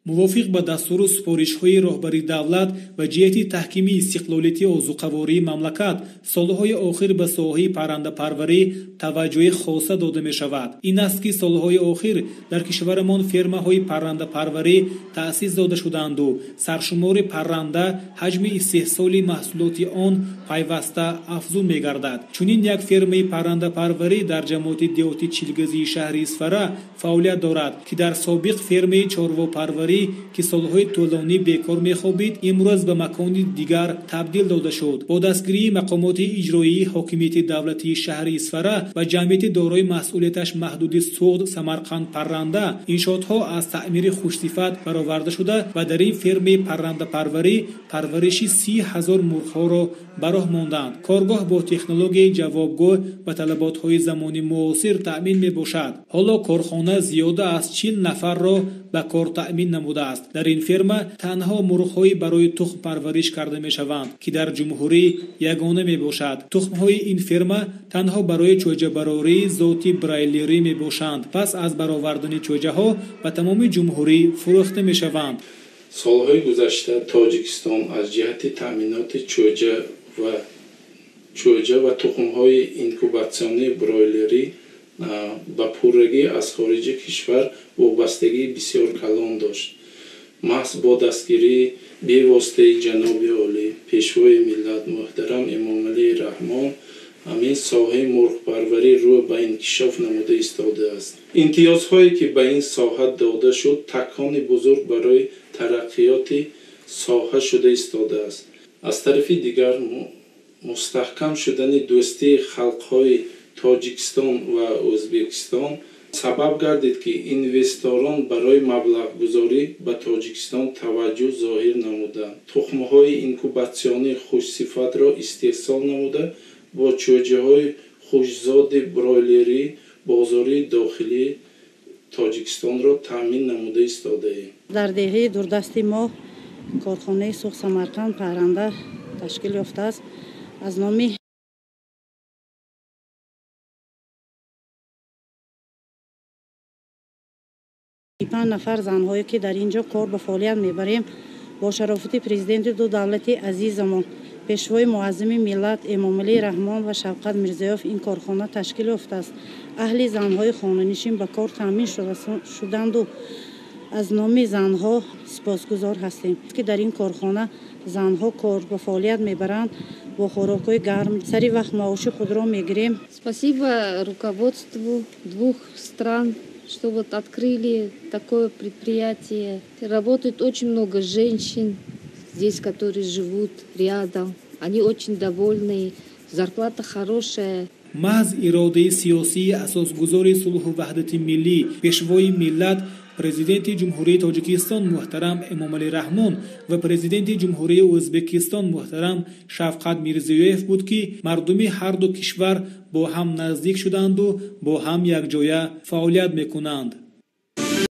Мувофиқ ба дастуру супоришҳои роҳбари давлат ва ҷиҳати таҳкими истиқлолияти озуқавории мамлакат, солҳои охир ба соҳаи паррандапарварӣ таваҷҷӯҳи хоса дода мешавад. Ин аст, ки солҳои охир дар кишварамон фермаҳои паррандапарварӣ таъсис дода шудаанду саршумори парранда, ҳаҷми истеҳсоли маҳсулоти он пайваста афзун мегардад. Чунин як фермаи паррандапарварӣ дар ҷамоати деҳоти Чилгазии шаҳри Исфара фаъолият дорад, ки дар собиқ фермаи чорвопарварӣ, ки солҳои тӯлонӣ бекор мехобид, имрӯз ба макони дигар табдил дода шуд. Бо дастгирии мақомоти иҷроии ҳокимияти давлатии шаҳри Исфара ва ҷамъияти дорои масъулияташ маҳдуди Суғд Самарқанд парранда, иншоотҳо аз таъмири хушсифат бароварда шуда ва дар ин фермаи паррандапарварӣ парвариши 30 000 мурғҳоро ба роҳ монданд. Коргоҳ бо технологияи ҷавобгӯ ба талаботҳои замони муосир таъмин мебошад. Ҳоло корхона зиёда аз 40 нафарро ба кор таъмин намудааст. Дар ин ферма танҳо мурғҳои барои тухм парвариш карда мешаванд, ки дар ҷумҳурӣ ягона мебошад. Тухмҳои ин ферма танҳо барои чӯҷабарории зоти бройлерӣ мебошанд. Пас аз баровардани чӯҷаҳо ба тамоми ҷумҳурӣ фурӯхта мешаванд. Солҳои гузашта Тоҷикистон аз ҷиҳати таъминоти чӯҷа ва тухмҳои инкубатсионии бройлерӣ ба пуррагӣ аз хориҷи кишвар вобастагии бисёр калон дошт. Маҳз бо дастгирии бевоситаи ҷаноби олӣ, Пешвои миллат муҳтарам Эмомалӣ Раҳмон, ҳамин соҳаи мурғпарварӣ рӯ ба инкишоф намуда истодааст. Имтиёзҳое, ки ба ин соҳа дода шуд, такони бузург барои тараққиёти соҳа шуда истодааст. Аз тарафи дигар, мустаҳкам шудани дӯстии халқҳои Тоҷикистон ва Ӯзбекистон сабаб гардид, ки инвесторон барои маблағгузорӣ ба Тоҷикистон таваҷҷӯҳ зоҳир намуданд. Тухмҳои инкубатсионии хушсифатро истеҳсол намуда, бо чӯҷаҳои хушзоди бройлерӣ бозори дохилии Тоҷикистонро таъмин намуда истодаем. Дар деҳаи дурдасти мо корхонаи Суғд Самарқанд парранда ташкил ёфтааст. Аз номи 5 нафар занҳое, ки дар ин ҷо кор ба фаъолият мебарем, бо шарофати президенти ду давлати азизамон, Пешвои муаззами миллат Эмомалӣ Раҳмон ва Шавкат Мирзиёев, ин корхона ташкил ёфтааст. Аҳли занҳои хонанишин ба кор таъмин шуданду аз номи занҳо сипосгузор ҳастем, ки дар ин корхона занҳо кор ба фаъолият мебаранд, бо хӯрокҳои гарм, сари вақт маоши худро мегирем. Спасибо руководству двух стран, что вот открыли такое предприятие. Работает очень много женщин здесь, которые живут рядом. Они очень довольны, зарплата хорошая. Маҳз иродаи сиёсии асосгузори сулҳу ваҳдати миллӣ, Пешвои миллат, Президенти Ҷумҳурии Тоҷикистон муҳтарам Эмомалӣ Раҳмон ва Президенти Ҷумҳурии Ӯзбекистон муҳтарам Шавкат Мирзиёев буд, ки мардуми ҳарду кишвар бо ҳам наздик шуданду бо ҳам якҷоя фаъолият мекунанд.